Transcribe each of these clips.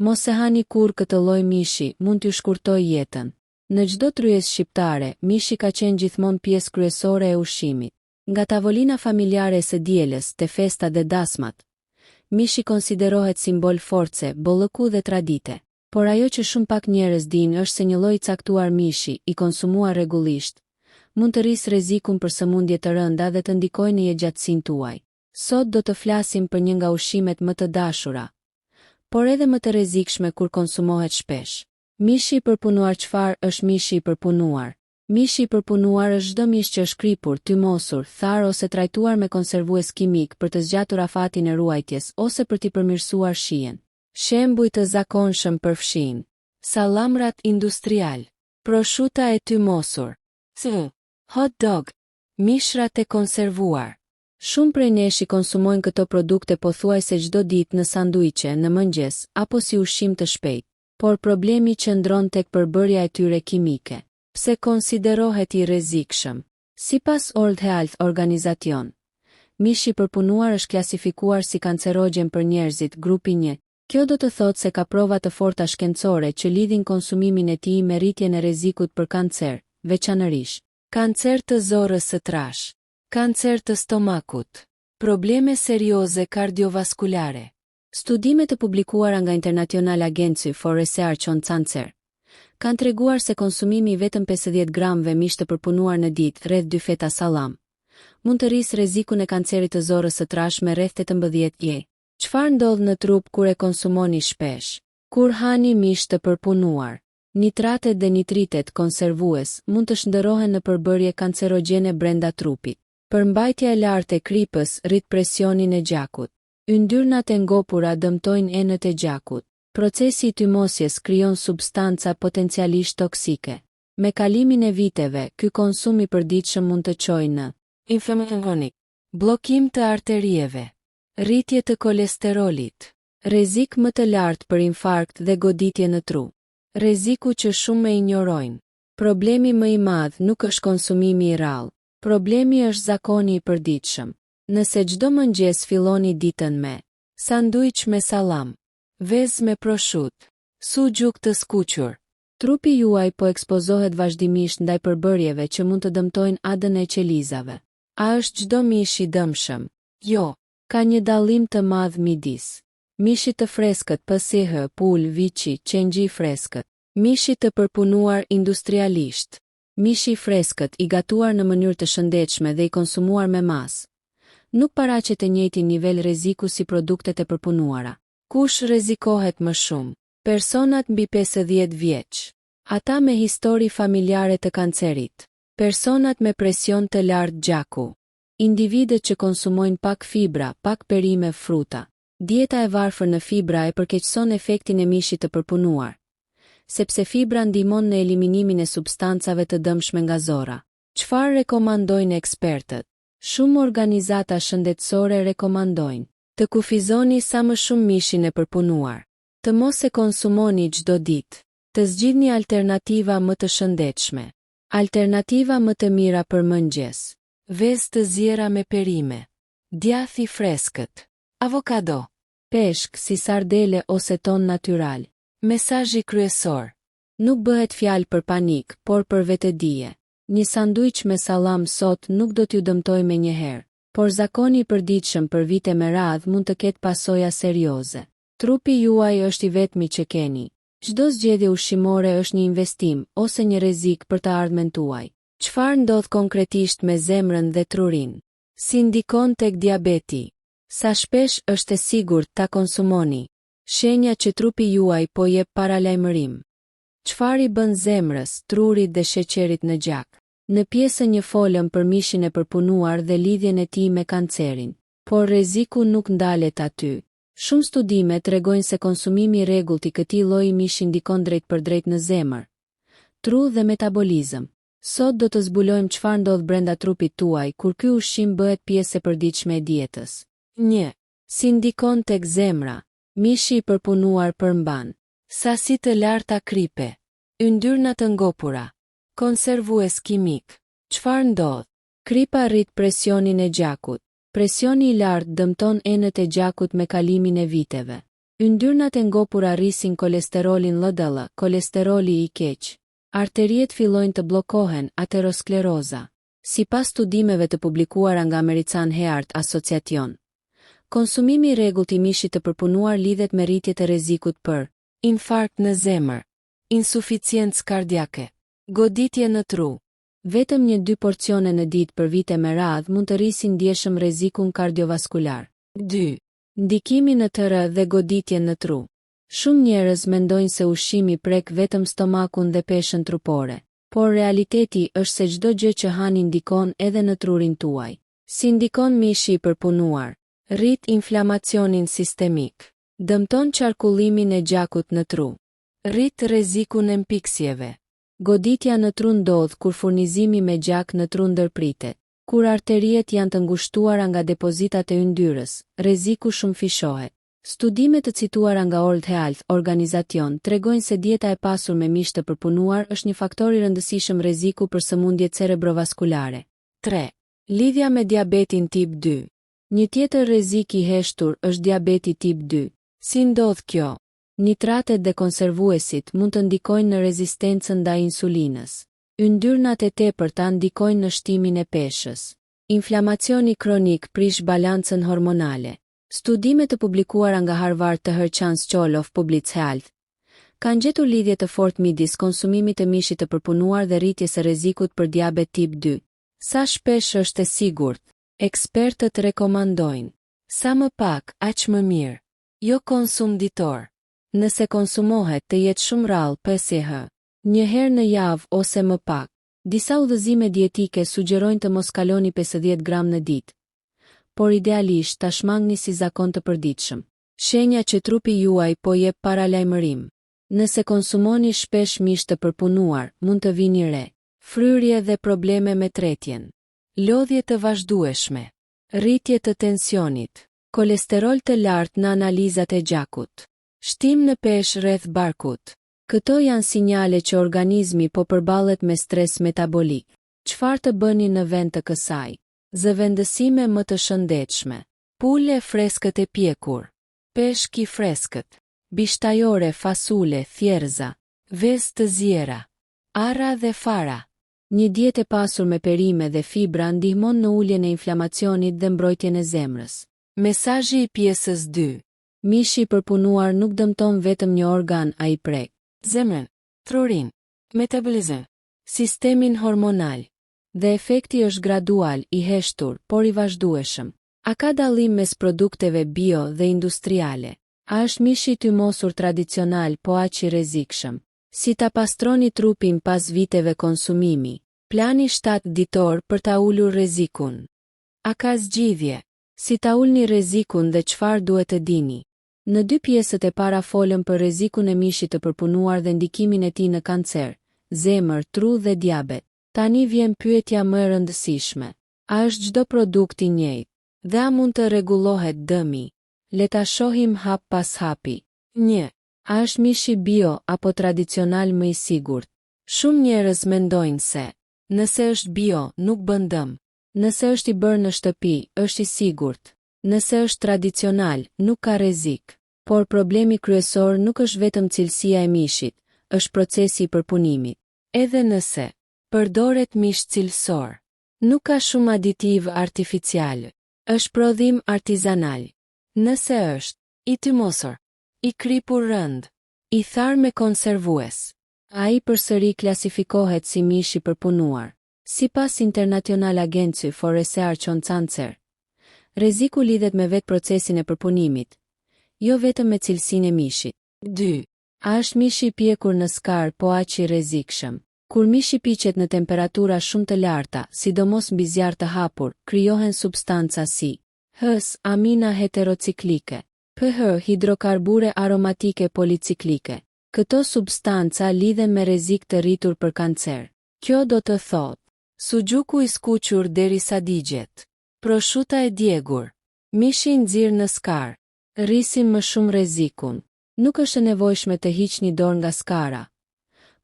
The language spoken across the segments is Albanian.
Mos e hani kurrë këtë lloj mishi, mund t'ju shkurtojë jetën. Në çdo tryezë shqiptare, mishi ka qenë gjithmonë pjesë kryesore e ushqimit. Nga tavolina familjare e së dielës, te festat dhe dasmat, mishi konsiderohet simbol force, bollëku dhe tradite. Por ajo që shumë pak njerëz dinë është se një lloj i caktuar mishi, i konsumuar rregullisht, mund të rrisë rrezikun për sëmundje të rënda dhe të ndikojë në jetëgjatësinë tuaj. Sot do të flasim për një nga ushqimet më të dashura, por edhe më të rrezikshme kur konsumohet shpesh. Mishi i përpunuar Çfarë është mishi i përpunuar? Mishi i përpunuar është çdo mish që është kripur, tymosur, tharë ose trajtuar me konservues kimikë për të zgjatur afatin e ruajtjes ose për t'i përmirësuar shijen. Shembuj të zakonshëm përfshijnë. Sallamrat industrialë. Proshuta e tymosur. C. Hot dog. Mishrat e konservuar. Shumë prej nesh i konsumojnë këto produkte pothuajse çdo ditë në sanduiçe, në mëngjes, apo si ushqim të shpejtë. Por problemi qëndron tek përbërja e tyre kimike. Pse konsiderohet i rrezikshëm? Sipas World Health Organization, mishi i përpunuar është klasifikuar si kancerogjen për njerëzit, grupi një. Kjo do të thotë se ka prova të forta shkencore që lidhin konsumimin e tij me rritjen e rrezikut për kancer, veçanërisht kancer të zorrës së trashë. Kancer të stomakut. Probleme serioze kardiovaskulare. Studime të publikuara nga International Agency for Research on Cancer kanë treguar se konsumimi i vetëm 50 gramëve mish të përpunuar në ditë, rreth dy feta sallam, mund të rrisë rrezikun e kancerit të zorrës së trashë me rreth 18 je. Çfarë ndodh në trup kur e konsumoni shpesh? Kur hani mish të përpunuar, Nitratet dhe nitritet konservues mund të shndërrohen në përbërje kancerogjene brenda trupit. Përmbajtja e lartë e kripës rrit presionin e gjakut. Yndyrnat e ngopura dëmtojnë enët e gjakut. Procesi i tymosjes krijon substanca potencialisht toksike. Me kalimin e viteve, ky konsum i përditshëm mund të çojë në inflamacion kronik, bllokim të arterieve, rritje të kolesterolit, rrezik më të lartë për infarkt dhe goditje në tru. Rreziku që shumë e injorojnë. Problemi më i madh nuk është konsumimi i rrallë. Problemi është zakoni i përditshëm. Nëse çdo mëngjes filloni ditën me sanduiç me sallam, vezë me proshutë, suxhuk të skuqur, trupi juaj po ekspozohet vazhdimisht ndaj përbërjeve që mund të dëmtojnë ADN e qelizave. A është çdo mish i dëmshëm? Jo. Ka një dallim të madh midis Mishit të freskët PSH, pulë, viçi, qengji i freskët. Mishit të përpunuar industrialisht. Mishi i freskët, i gatuar në mënyrë të shëndetshme dhe i konsumuar me masë, nuk paraqet të njëjtin nivel rreziku si produktet e përpunuara. Kush rrezikohet më shumë? Personat mbi 50 vjeç. Ata me histori familjare të kancerit. Personat me presion të lartë gjaku. Individët që konsumojnë pak fibra, pak perime, fruta. Dieta e varfër në fibra e përkeqëson efektin e mishit të përpunuar, sepse fibra ndihmon në eliminimin e substancave të dëmshme nga zorra. Çfarë rekomandojnë ekspertët? Shumë organizata shëndetësore rekomandojnë. Të kufizoni sa më shumë mishin e përpunuar. Të mos e konsumoni çdo ditë. Të zgjidhni alternativa më të shëndetshme. Alternativa më të mira për mëngjes. Vezë të ziera me perime. Djathë i freskët. Avokado. Peshk, si sardele ose ton natyral. Mesazhi kryesor. Nuk bëhet fjalë për panik, por për vetëdije. Një sanduiç me sallam sot nuk do t'ju dëmtojë menjëherë, por zakoni i përditshëm për vite me radhë mund të ketë pasoja serioze. Trupi juaj është i vetmi që keni. Çdo zgjedhje ushqimore është një investim ose një rrezik për të ardhmen tuaj. Çfarë ndodh konkretisht me zemrën dhe trurin? Si ndikon tek diabeti? Sa shpesh është e sigurt ta konsumoni? Shenja që trupi juaj po jep paralajmërim. Çfarë i bën zemrës, trurit dhe sheqerit në gjak? Në pjesën një folëm për mishin e përpunuar dhe lidhjen e tij me kancerin. Por rreziku nuk ndalet aty. Shumë studime tregojnë se konsumimi i rregullt i këtij lloji mishi ndikon drejtpërdrejt në zemër, tru dhe metabolizëm. Sot do të zbulojmë çfarë ndodh brenda trupit tuaj kur ky ushqim bëhet pjesë e përditshme e dietës. Një. Si ndikon tek zemra? Mishi i përpunuar përmban. Sasi të larta kripe. Yndyrna të ngopura. Konservues kimikë. Çfarë ndodh? Kripa rrit presionin e gjakut. Presioni i lartë dëmton enët e gjakut me kalimin e viteve. Yndyrnat e ngopura rrisin kolesterolin LDL, kolesteroli i keq. Arteriet fillojnë të bllokohen, ateroskleroza. Sipas studimeve të publikuara nga American Heart Association, konsumimi i rregullt i mishit të përpunuar lidhet me rritje të rrezikut për infarkt në zemër, insuficiencë kardiake, goditje në tru. Vetëm një dy porcione në ditë për vite me radhë mund të rrisin ndjeshëm rrezikun kardiovaskular. Dy. Ndikimi në tr dhe goditjen në tru. Shumë njerëz mendojnë se ushqimi prek vetëm stomakun dhe peshën trupore. Por realiteti është se çdo gjë që hani ndikon edhe në trurin tuaj. Si ndikon mishi i përpunuar? Rrit inflamacionin sistemik. Dëmton qarkullimin e gjakut në tru. Rrit rrezikun e mpiksjeve. Goditja në tru ndodh kur furnizimi me gjak në tru ndërpritet. Kur arteriet janë të ngushtuara nga depozitat e yndyrës, rreziku shumëfishohet. Studime të cituara nga World Health Organization tregojnë se dieta e pasur me mish të përpunuar është një faktor i rëndësishëm rreziku për sëmundjet cerebrovaskulare. 3. Lidhja me diabetin tip 2. Një tjetër rrezik i heshtur është diabeti tip 2. Si ndodh kjo? Nitratet dhe konservuesit mund të ndikojnë në rezistencën ndaj insulinës. Yndyrnat e tepërta ndikojnë në shtimin e peshës. Inflamacioni kronik prish balancën hormonale. Studime të publikuara nga Harvard T.H. Chan School of Public Health kanë gjetur lidhje të fortë midis konsumimit të mishit të përpunuar dhe rritjes së rrezikut për diabet tip 2. Sa shpesh është e sigurt? Ekspertët rekomandojnë. Sa më pak, aq më mirë. Jo konsum ditor. Nëse konsumohet, të jetë shumë rrallë, PSH. Një herë në javë ose më pak. Disa udhëzime dietike sugjerojnë të mos kaloni 50 gram në ditë. Por idealisht ta shmangni si zakon të përditshëm. Shenja që trupi juaj po jep paralajmërim. Nëse konsumoni shpesh mish të përpunuar, mund të vini re. Fryrje dhe probleme me tretjen. Lodhje të vazhdueshme. Rritje të tensionit. Kolesterol të lartë në analizat e gjakut. Shtim në peshë rreth barkut. Këto janë sinjale që organizmi po përballet me stres metabolik. Çfarë të bëni në vend të kësaj? Zëvendësime më të shëndetshme. Pulë e freskët e pjekur. Peshk i freskët. Bishtajore, fasule, thjerrëza. Vezë të ziera. Arra dhe fara. Një dietë e pasur me perime dhe fibra ndihmon në uljen e inflamacionit dhe mbrojtjen e zemrës. Mesazhi i pjesës 2. Mishi i përpunuar nuk dëmton vetëm një organ, ai prek. Zemrën, trurin, metabolizmin, sistemin hormonal. Dhe efekti është gradual, i heshtur, por i vazhdueshëm. A ka dallim mes produkteve bio dhe industriale? A është mishi i tymosur tradicional po aq i rrezikshëm? Si ta pastroni trupin pas viteve konsumimi? Plani 7 ditor për ta ulur rrezikun. A ka zgjidhje? Si ta ulni rrezikun dhe çfarë duhet të dini? Në dy pjesët e para folëm për rrezikun e mishit të përpunuar dhe ndikimin e tij në kancer, zemër, tru dhe diabet. Tani vjen pyetja më e rëndësishme. A është çdo produkt i njëjtë? Dhe a mund të rregullohet dëmi? Le ta shohim hap pas hapi. 1. A është mishi bio apo tradicional më i sigurt? Shumë njerëz mendojnë se, nëse është bio, nuk bën dëm. Nëse është i bërë në shtëpi, është i sigurt. Nëse është tradicional, nuk ka rrezik. Por problemi kryesor nuk është vetëm cilësia e mishit, është procesi i përpunimit. Edhe nëse përdoret mish cilësor, nuk ka shumë aditivë artificialë, është prodhim artizanal. Nëse është i tymosur, i kripur rëndë, i tharë me konservues, ai përsëri klasifikohet si mish i përpunuar. Sipas International Agency for Research on Cancer, rreziku lidhet me vetë procesin e përpunimit, jo vetëm me cilësinë e mishit. 2. A është mishi i pjekur në skarë po aq i rrezikshëm? Kur mishi piqet në temperatura shumë të larta, sidomos mbi zjarr të hapur, krijohen substanca si HACE, amina heterociklike, PAH, hidrokarbure aromatike policiklike. Këto substanca lidhen me rrezik të rritur për kancer. Kjo do të thotë. Suxhuku i skuqur derisa digjet. Proshuta e djegur. Mishi i nxirë në skarë. Rrisin më shumë rrezikun. Nuk është e nevojshme të hiqni dorë nga skara,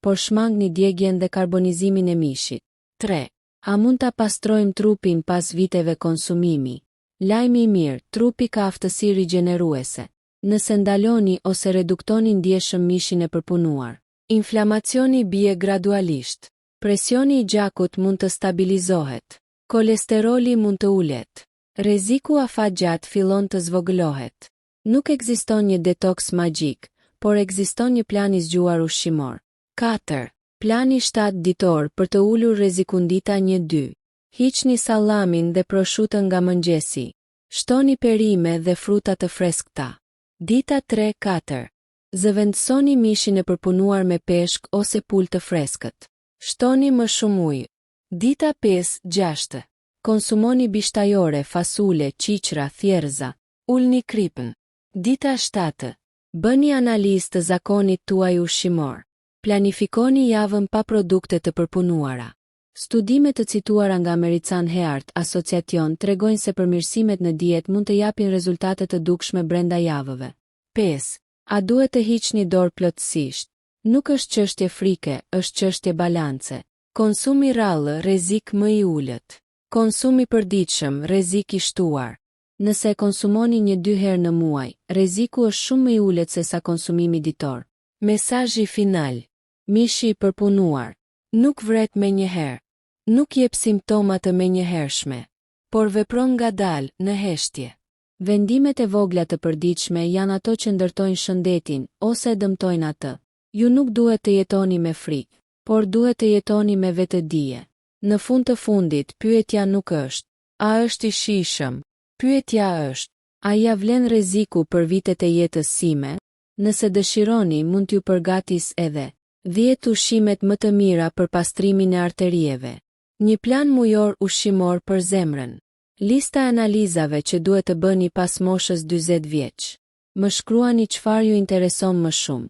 por shmangni djegien dhe karbonizimin e mishit. 3. A mund ta pastrojmë trupin pas viteve konsumimi? Lajmi i mirë, trupi ka aftësi rigjeneruese. Nëse ndaloni ose reduktoni ndjeshëm mishin e përpunuar, inflamacioni bie gradualisht. Presioni i gjakut mund të stabilizohet. Kolesteroli mund të ulet. Rreziku afatgjatë fillon të zvogëlohet. Nuk ekziston një detoks magjik, por ekziston një plan i zgjuar ushqimor. 4. Plani 7 ditor për të ulur rrezikun dita një dy. Hiqni sallamin dhe proshutën nga mëngjesi. Shtoni perime dhe fruta të freskëta. Dita tre katër. Zëvendësoni mishin e përpunuar me peshk ose pulë të freskët. Shtoni më shumë ujë. Dita pesë, gjashtë. Konsumoni bishtajore, fasule, qiqra, thjerrëza. Ulni kripën. Dita shtatë. Bëni analizë të zakonit tuaj ushqimor. Planifikoni javën pa produkte të përpunuara. Studime të cituara nga American Heart Association tregojnë se përmirësimet në dietë mund të japin rezultate të dukshme brenda javëve. 5. A duhet të hiqni dorë plotësisht? Nuk është çështje frike, është çështje balance. Konsum i rrallë, rrezik më i ulët. Konsum i përditshëm, rrezik i shtuar. Nëse e konsumoni një dy herë në muaj, rreziku është shumë më i ulët sesa konsumimi ditor. Mesazhi final. Mishi i përpunuar. Nuk vret menjëherë. Nuk jep simptoma të menjëhershme. Por vepron ngadalë, në heshtje. Vendimet e vogla të përditshme janë ato që ndërtojnë shëndetin, ose e dëmtojnë atë. Ju nuk duhet të jetoni me frikë. Por duhet të jetoni me vetëdije. Në fund të fundit, pyetja nuk është. A është i shijshëm? Pyetja është. A ia vlen rreziku për vitet e jetës sime? Nëse dëshironi, mund t'ju përgatis edhe. 10 ushqimet më të mira për pastrimin e arterieve. Një plan mujor ushqimor për zemrën. Lista e analizave që duhet të bëni pas moshës 40 vjeç. Më shkruani çfarë ju intereson më shumë.